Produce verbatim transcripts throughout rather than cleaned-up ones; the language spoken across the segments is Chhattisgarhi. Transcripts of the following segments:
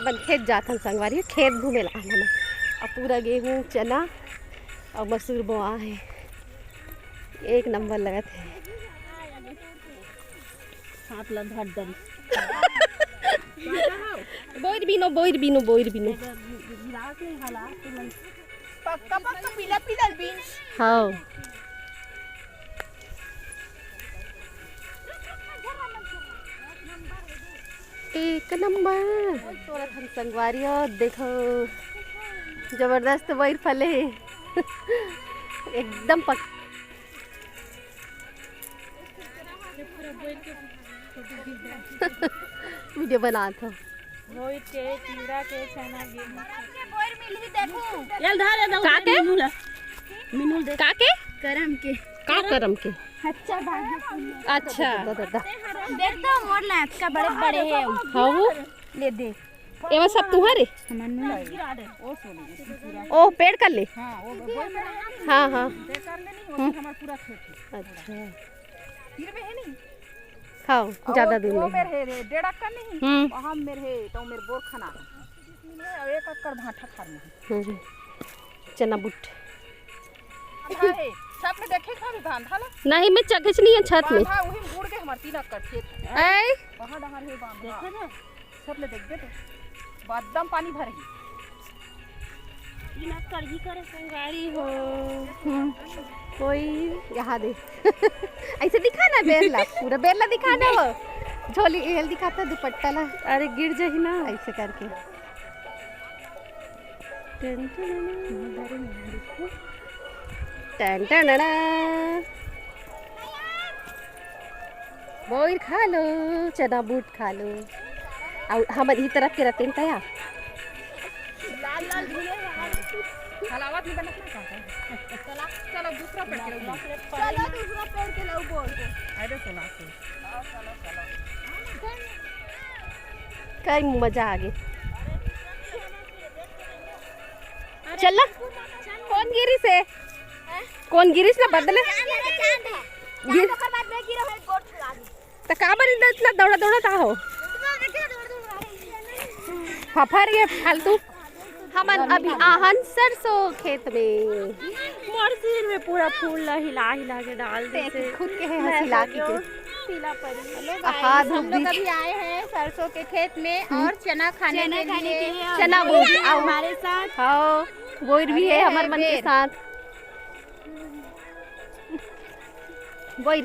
अपन खेत जाथन संगवारी, खेत घूमे ला आन हमन। अब पूरा गेहूं, चना अउ मसूर बोआ हे, एक नंबर लगत हे। हाथ ला धर डरी। बोइर बिनो, बोइर बिनो, बोइर बिनो। पक्का पक्का पीला पीला बीन्स। हाँ। एक नंबर। तोरा थन संगवारी हो, देखो जबरदस्त वही फले हे। एकदम पक वीडियो बनात हो। बोइर के, कीड़ा के, चना, गेहूं। बोइर मिलही देखू। ये धर, ये धर, का के? मीनू ला। मीनू दे। का के? करम के। का करम के? अच्छा, भाग्य। अच्छा। दा, दा, दा। देख तो मोर ला, अतका बड़े बड़े हे। हाँ वो? ले दे। एमा सब तुंहर हे? हमन में। ओ पेड़ कर ले। हाँ, वो बोइर में। हाँ, हाँ। बेकार ले नहीं, वो हम्म। हमार पूरा खेत है। अच्छा। तीर में है नहीं। खाओ, और ज्यादा वो, दिन वो नहीं। मेर हे रे, डेढ़ एकड़ नहीं। हम्म। वहाँ मेर हे, तो मेर बोर खाना है। एक एकड़ भाटा फार्म है। हम्म। चना बुट। आधा है, छत में देखे खा भी बांधा ला। नहीं, मैं चघच नहीं है छत में। बांधा, वही में बुड़ के हमार तीन एकड़ खेत है। ऐ? वहाँ डहार है बांधा। देखा ना? छत में देख दे तो। बादम पानी भर ही। बिना कड़ही करे संगवारी हो। हम्म, कोई यहाँ दे। ऐसे दिखा ना बेरला, पूरा बेरला दिखा ना वो। झोली हेल दिखाता दुपट्टा ला। अरे गिर जाही ना। ऐसे करके। टन टन टन। टन टन टन। बोइर खा लो, चना बूट खा लो। अउ हमर ई तरफ के रतेन तया। लाल लाल झूले हैं। हलावत नहीं बनत ना का? चला, चलो दूसरा पेड़ के लो। चलो दूसरा पेड़ के लो बोल के। अरे सुना के। कई मजा आ गई। चल ना। कौन गिरिस हे? कौन गिरिस ना बदले? गिर- त काबर इतना दौड़ा दौड़ा का हो? फफर ये फालतू। हमन अभी आहन सरसों खेत में। मोर सिर में पूरा फूल ला हिला हिला के डाल देते। खुद के है मैं हंसी ला के। पीला परी। Hello guys, आहा, हम लोग अभी आए हैं सरसों के खेत में और चना खाने के लिए। चना बोल के आओ। हमारे साथ। हाँ, बोइर भी है हमारे मन के साथ। बोइर।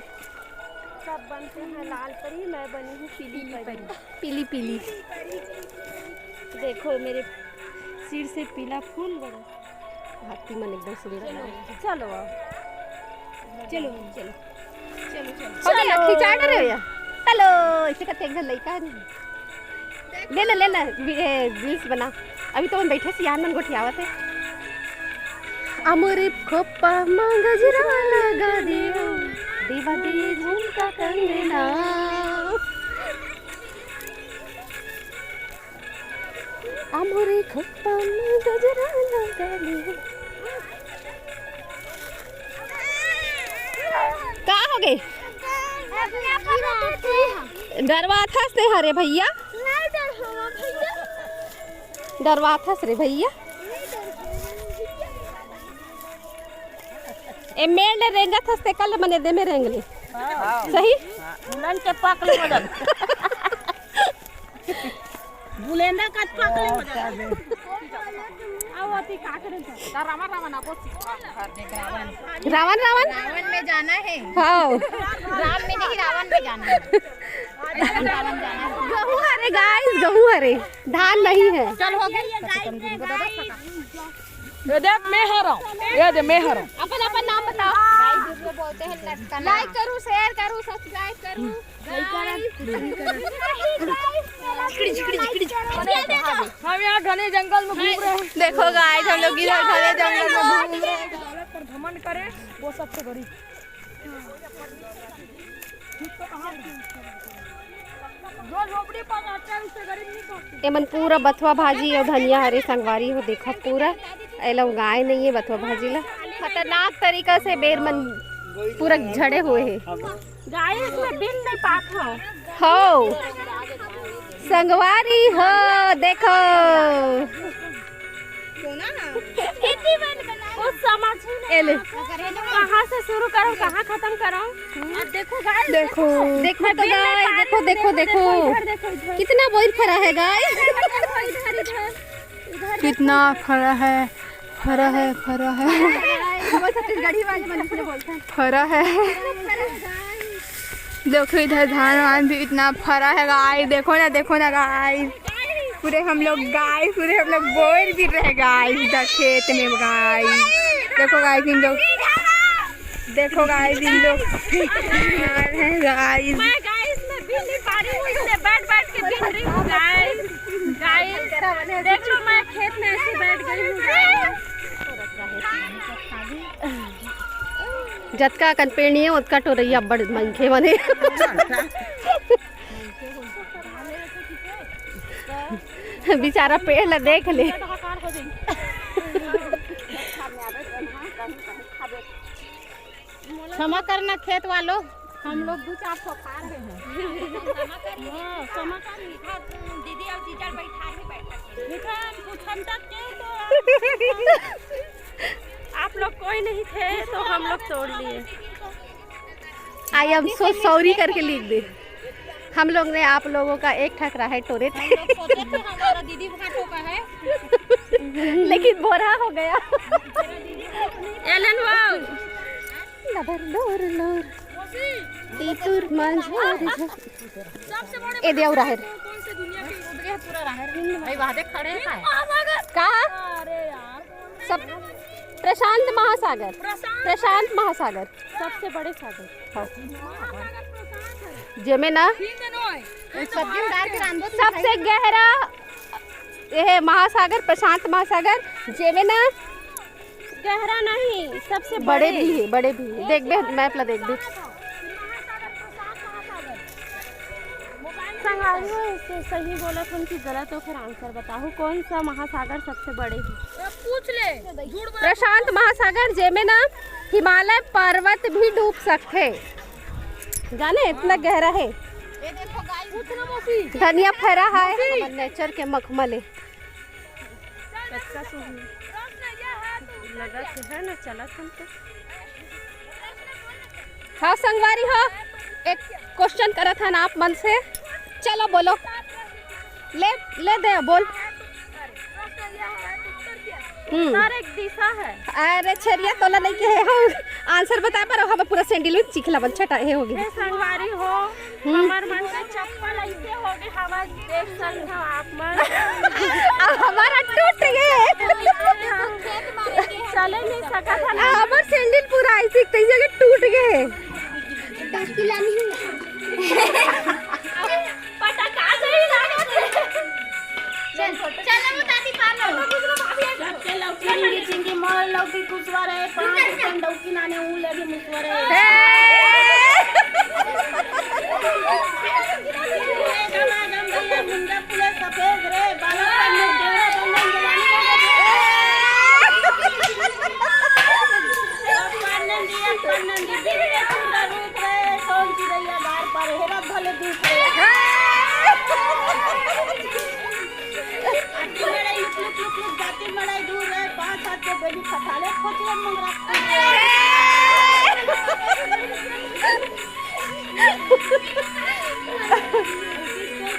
सब बनते हैं लाल परी, मैं बनी हूँ पीली परी। पीली पीली। देखो मेरे सिर से पीला फूल बड़ा। हाथी मन एकदम सुंदर है। चलो आओ। चलो, चलो। चलो, चलो। हो गया, खिंचा डरे हो या? चलो, इसे का एक लइका है नहीं। ले ले, ले ले, वी-, ए, reels बना। अभी तो मन बैठे सियान मन गोठियावत है। अमरी खोपा मा गजरा लगा दियो, दीवा दी झुमका कंगना। अमरी खोपा मा गजरा लगा दियो। का हो गए? डरवाथस ते हरे भैया। डरवाथस रे भैया। ए मेड़ ले रेंगत हस ते कल मने दे में रेंग ले। सही? बुलन के पक ले मदन। बुलेंदा कत पक ले मदन। आओ अति का करे तो। रावण, रावण, आपो सीखा। रावण, रावण? रावण में जाना है। हाँ। राम में नहीं, रावण में जाना है। रावण, रावण जाना है। गहूं हरे guys, गहूं हरे, धान नहीं है। चल हो गया। ये देख मैं हरा, ये दे मैं हरा। अपन अपन नाम बताओ। Guys, इसको बोलते हैं लटकना। Like करूँ, share करूँ, subscribe करूँ। हम यहाँ घने जंगल में घूम रहे हैं। देखो guys, हम लोग इधर घने जंगल में घूम रहे हैं। दौलत पर घमंड करे, वो सबसे गरीब। जो झोपड़ी पर रहता है, उससे गरीब नहीं कहते। एमन पूरा बथुआ भाजी अउ धनिया हरे संगवारी हो, देखो पूरा एला उगाए नहीं है बथुआ भाजी ला। खतरनाक तरीका से बेर मन पूरा झड़े हुए है। Guys, मैं बिन नहीं पात हूँ। हो। संगवारी हो, देखो। कुछ समझ ही नहीं ए ले। आता। कहाँ से शुरू करो, कहाँ खत्म करो? अब देखो guys, देखो। देखो तो मैं guys, पानी देखो, में देखो, देखो, देखो। इधर देखो, इधर। कितना बोइर फरा है guys। देखो, इधर, इधर। इधर देखो, कितना इधर। फरा है, फरा है, फरा है। हम छत्तीसगढ़ी वाले मन से बोलते हैं। फरा है। देखो इधर धान वान भी इतना फरा है guys, देखो ना, देखो ना guys, पूरे हम लोग guys, पूरे हम लोग बोर गिर रहे guys इधर खेत में guys। देखो guys इन लोग, देखो guys इन लोग guys। मैं guys मैं बीन नहीं पा रही हूँ, इसलिए बैठ बैठ के बीन रही हूँ guys। Guys देख लो, मैं खेत में ऐसे बैठ गई हूँ guys। जतका अकन पेड़ नहीं है, ओतका टोरैया बड़ मनखे मन हे। बेचारा पेड़ ला देख ले। क्षमा करना खेत वालों, हम लोग दो चार ठो खा रहे हैं। क्षमा करिए। हाँ, क्षमा करिए। इधर दीदी और जीजा बैठा ही बैठा थे। इधर कुछ हम तक के तो आप लोग कोई नहीं थे तो हम लोग तोड़ लिए। I am so sorry करके लिख दे। हम लोग ने आप लोगों का एक ठक राहेर टोरे थे। हम लोग सोचे थे हमारा दीदी वहाँ टोका है। लेकिन बोरा हो गया। एलन वो। लबर लोर लोर। तीतुर मंझोर झोर। सबसे बड़े ए देव राहेर। कौन से दुनिया के उदगे पूरा राहेर? भाई वहाँ देख खड़े हैं। कहाँ? अरे यार। सब प्रशांत महासागर। प्रशांत। प्रशांत महासागर। सबसे बड़े सागर। हाँ। जेमे ना सबसे गहरा ये है महासागर, प्रशांत महासागर, जेमे ना गहरा नहीं, सबसे बड़े बड़े। भी है, बड़े भी है। देख बे, map ला देख बे। संगवारी हो, इसे सही बोलत हन कि गलत, ओकर answer बताहू, कौन सा महासागर सबसे बड़े हे? पूछ ले, झूठ बोला। प्रशांत महासागर, जेमे ना हिमालय पर्वत भी डूब सकथे। जाने इतना गहरा है। ये देखो guys, पूछ ना मौसी। धनिया फरा है, मौसी। हमर nature के मखमल है। कतका सुंदर। लगा से है ना, चलत हम तो। हाँ संगवारी हो, एक question करत हन आप मन से, चलो बोलो, ले ले दे बोल। हम्म। उत्तर एक दिशा है। अरे छेरिया तोला नहीं कहे हम answer बताए पर हम पूरा sandal में चिखला बन छटा हे हो गए। हे संगवारी हो, हम्म। हमर मन के चप्पल ऐसे हो गए, हवा देख सकत हो आप मन। अब हमारा टूट गए। चले नहीं सकत हन। अब हमार sandal पूरा ऐसे तैसे के टूट गए। पटाखा से ही लागत। चल, चल, वो दादी पार लो। सबके लौकी रिंगी चिंगी, मोर लौकी कुसवा रहे, पाँच रुपया डौकी नाने, ऊ लगे मुसवा रहे। हे! गमा गम भैया, मुंडा फूले सफेद रे, बालक का मुंह डेरा बंधन जवानी का रे। अब पान नंदी, अब पान नंदी, बिगड़े पूरा रूप रे, सोन की दैया गार पर, हेरा भले दूध रे। आती मड़ई लुक लुक लुक लुक, जाती मड़ई दूर रे, पाँच हाथ के बेली खटाले, खोचले मंगरा।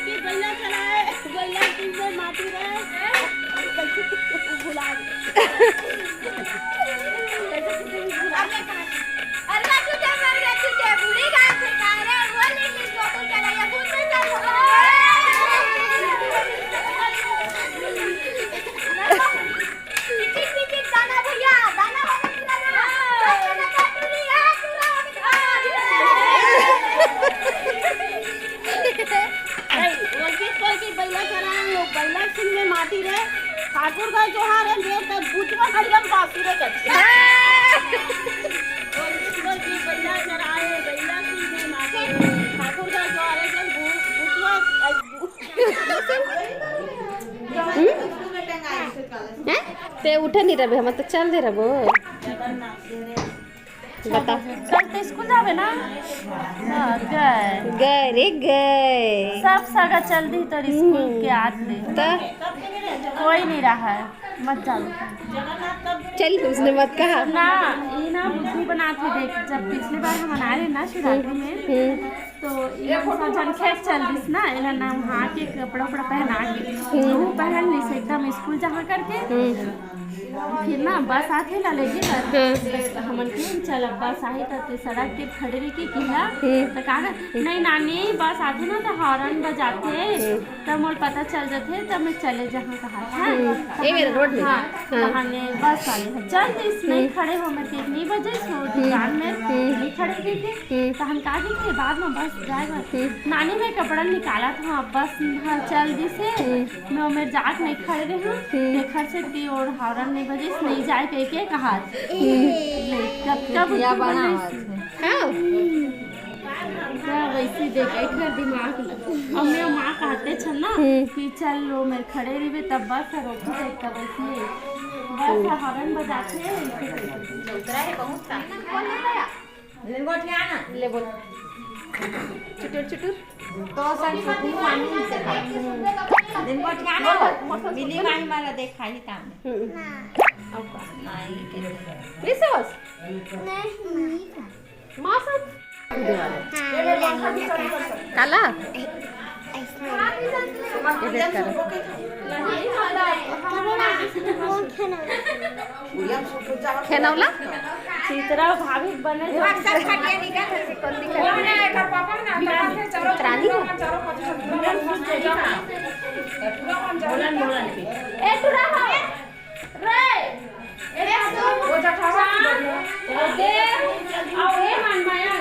की गैया चलाए, गैया की में माटी रे, भुला गई। अरे चुटे मर गया, चुटे बूढ़ी गाय से कह रहे, वो लेकिन जो तू चला, ये भूत में चल। टिक टिक टिक, दाना भैया, दाना वाला पूरा ना। दाना का पूरी है, पूरा हो गया। नहीं, बोलती कोई की बैला चराए, वो बैला सिंह में माटी रे। ठाकुर का जोहार है, देव तक बुचवा हरियम बासी रे कच्ची। बोलती कोई की बैला चराए, बैला सिंह में माटी रे। ठाकुर का जोहार है, जब बु-, बुचवा, हैं? ते उठे नहीं रहे, हम तो चल दे रहे। बता। कल तो स्कूल जाबे ना? हाँ, गए। गए रे, गए। सब सगा चल दी तोर स्कूल के आत ले। त? कोई नहीं रहा है, मत जाओ। चल, उसने मत कहा। ना, ये ना बुद्धू बनात हे, देख, जब पिछले बार हम आए रहे ना शिवरात्रि में, हम्म। तो ये सब झन खेत चल दिस ना, एला नहा के कपड़ा उपड़ा पहना के, हम्म। वो पहन लिस एकदम स्कूल जहाँ करके। हम्म। फिर ना बस आथे ला लेगे बर। हाँ। बस हमन के चल, अब बस आही त ते सड़क के खड़े रही के किला। हम्म। त का कर, "नहीं नानी, बस आथे ना त हॉर्न बजाथे, हम्म। त मोर पता चल जाथे, त मैं चले जहाँ कहा था।" हम्म। त ए मेरा रोड में। हाँ, हाँ। त हमने बस वाले ह चल दिस, नहीं हम्म। खड़े हो, मेरे के नहीं बजे सो हम्म। दुकान में, हम्म। नहीं खड़े रही के। हम्म। त हम का के बाद में बस जाए बर। हम्म। नानी मैं कपड़ा निकाला था, बस हाँ चल दिस हे। हम्म। मैं ओमेर जात नहीं खड़े रहूं, हम्म। तेखर से ती ओर हॉर्न नहीं बजिस, नहीं जाए कह के कहा। हम्म। ले, कब, कब बिटिया बना बोलिस? हाँ। हम्म। क्या वैसी देख, एकर दिमाग ल-, अब मैं माँ कहते छन ना हम्म। कि चल लो, मैं खड़े रहिबे, तब बस रोकी, तब वैसी है। बस हॉर्न बजाते हैं, ऐसे करके। उतरा है बहुत सारा। ले गोठिया ना, ले बोल। चुटुर, चुटुर। तो सन सुकू मामी से खाई। दिन गोठिया ना, मिली माही माला देखाई ताम। हम्म। अब का? नहीं, कैसे? Christmas? नहीं। माँ साथ? हाँ, काला? इधर करो। खेनौला? चित्रा भाभी बने। चित्रानी? ए, टुरा हो। रे। ए, सुन। दे। आओ, ए, मन माया।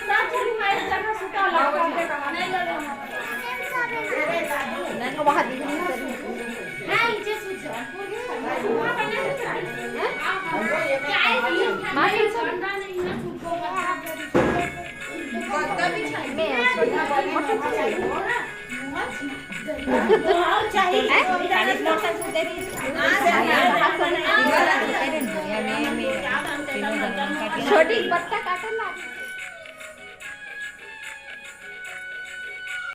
सब झन माया जगह सुता ला। नहीं, नीचे सुत जाओ। छोटी पत्ता काटन लागे।